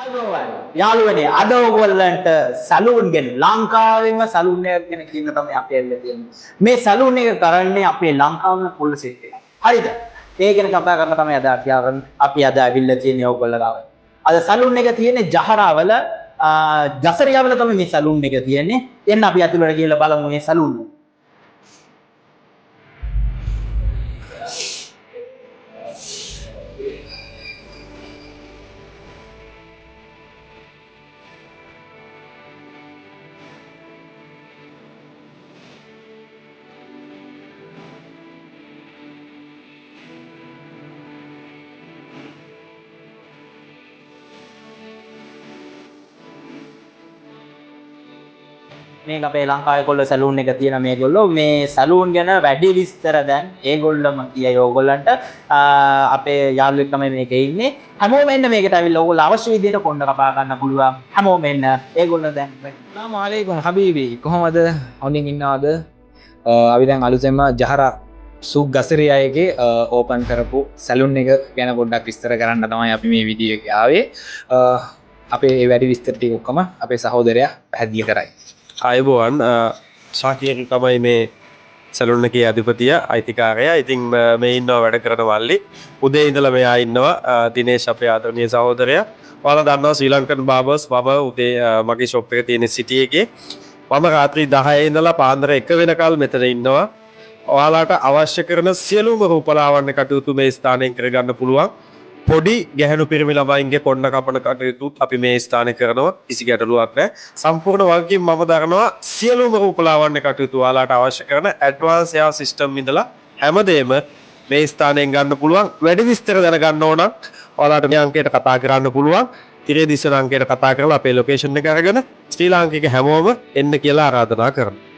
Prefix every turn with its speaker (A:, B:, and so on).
A: ආයුබෝවන් යාළුවනේ, අද ඔයගොල්ලන්ට සලූන් ගැන, ලංකාවෙම සලූන් එකක් ගැන කියන්න තමයි අපි ඇවිල්ලා තියෙන්නේ. මේ සලූන් එක කරන්නේ අපේ ලංකාවෙම පොල්ල සෙට් එක. හරිද? ඒ ගැන කතා කරන්න තමයි අද අපි ආවන්නේ. අපි අද ඇවිල්ලා තියෙන්නේ ඔයගොල්ලෝ ගාව. අද සලූන් එක තියෙන්නේ ජහරාවල, ජසරියාවල තමයි මේ සලූන් එක තියෙන්නේ. එන්න අපි ඇතුළට ගිහලා බලමු මේ සලූන් එක. මේක අපේ ලංකාවේ කොල්ල සැලූන් එක තියෙන මේගොල්ලෝ. මේ සැලූන් ගැන වැඩි විස්තර දැන් ඒගොල්ලොම කියයි ඕගොල්ලන්ට. අපේ යාළුවෙක් තමයි මේකේ ඉන්නේ. හැමෝම එන්න මේකට ඇවිල්ලා ඕගොල්ලෝ අවශ්‍ය විදිහට කොණ්ඩ කපා ගන්න පුළුවන්. හැමෝම එන්න. ඒගොල්ලෝ දැන්
B: අස්සලාමු අලයිකුම් හබීබි, කොහොමද? හොඳින් ඉන්නවද? අපි දැන් අලුතෙන්ම ජහරා සූක් ගසරියා එකේ ඕපන් කරපු සැලුන් එක ගැන පොඩ්ඩක් විස්තර කරන්න තමයි අපි මේ වීඩියෝ එකේ ආවේ. අපේ ඒ වැඩි විස්තර ටික ඔක්කොම අපේ සහෝදරයා පැහැදිලි කරයි.
C: ආයුබෝවන්, ශාකිර් තමයි මේ සැලුන් එකේ අධිපතියා, අයිතිකාරයා. ඉතින් මේ ඉන්නවා වැඩ කරන මල්ලි. උදේ ඉඳලා මෙයා ඉන්නවා. දිනේෂ් අපේ ආදරණීය සහෝදරයා. ඔයාලා දන්නවා ශ්‍රී ලංකන් බාබර්ස්. මම උදේ, මගේ ෂොප් එක තියෙන සිටි එකේ. මම රාත්‍රී 10 ඉඳලා පාන්දර 1 වෙනකල් මෙතන ඉන්නවා. ඔයාලාට අවශ්‍ය කරන සියලුම රූපලාවන්‍ය කටයුතු මේ ස්ථානයෙන් කරගන්න පුළුවන්. පොඩි ගැහැණු පිරිමි ළමයින්ගේ කොණ්ඩ කපන කටයුතුත් අපි මේ ස්ථානේ කරනවා. කිසි ගැටලුවක් නැහැ. සම්පූර්ණ වගකීම් මම දරනවා. සියලුම රූපලාවන්‍ය කටයුතු ඔයාලාට අවශ්‍ය කරන ඇඩ්වාන්ස් එයාර් සිස්ටම් ඉඳලා හැමදේම මේ ස්ථානයෙන් ගන්න පුළුවන්. වැඩි විස්තර දැනගන්න ඕන නම් ඔයාලාට මේ අංකයට කතා කරන්න පුළුවන්. තිරේ දිස්වන අංකයට කතා කරලා අපේ ලොකේෂන් එක අරගෙන ශ්‍රී ලාංකික හැමෝම එන්න කියලා ආරාධනා කරනවා.